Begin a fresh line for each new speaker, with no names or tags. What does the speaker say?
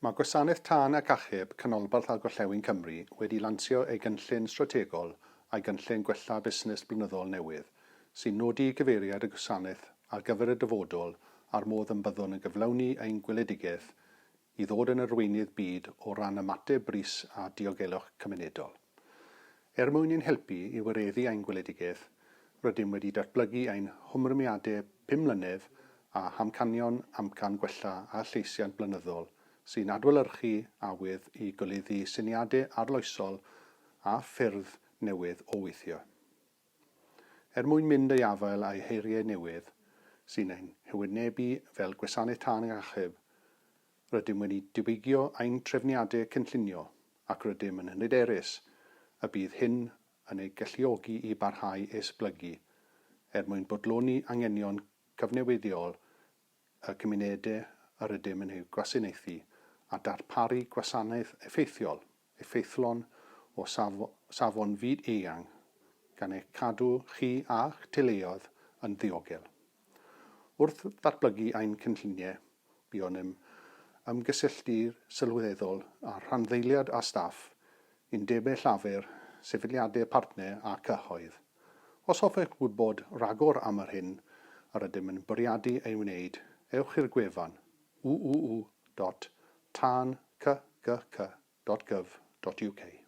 Mae Gwasanaeth Tân ac Achub Canolbarth a Gorllewin Cymru wedi lansio ei gynllun strategol a'i gynllun gwella busnes blynyddol newydd, sy'n nodi cyfeiriad y gwasanaeth ar gyfer y dyfodol a'r modd y byddwn yn gyflawni ein gweledigaeth i ddod yn arweinydd byd o ran ymateb brys a diogelwch cymunedol. Er mwyn ein helpu i wireddu ein gweledigaeth, rydym wedi datblygu ein hymrwymiadau pum mlynedd a hamcanion amcan gwella a llesiant blynyddol sy'n adlewyrchu awydd i goleddu syniadau arloesol a ffyrdd newydd o weithio. Er mwyn mynd i'r afael â'r heriau newydd sy'n ein hwynebu fel Gwasanaeth Tân ac Achub, rydym wedi diwygio ein trefniadau cynllunio ac rydym yn hyderus y bydd hyn yn ein galluogi i barhau esblygu er mwyn bodloni anghenion cyfnewidiol y cymunedau yr ydym yn eu gwasanaethu a darparu gwasanaeth effeithiol, effeithlon o safon fyd eang gan eich cadw chi a'ch teuluoedd yn ddiogel. Wrth ddatblygu ein cynlluniau, buom yn ymgysylltu sylweddol â rhanddeiliaid a staff, undebau llafur, sefydliadau partner a cyhoedd. Os hoffech wybod rhagor am yr hyn yr ydym yn bwriadu ei wneud, ewch i'r gwefan www.tanccc.gov.uk.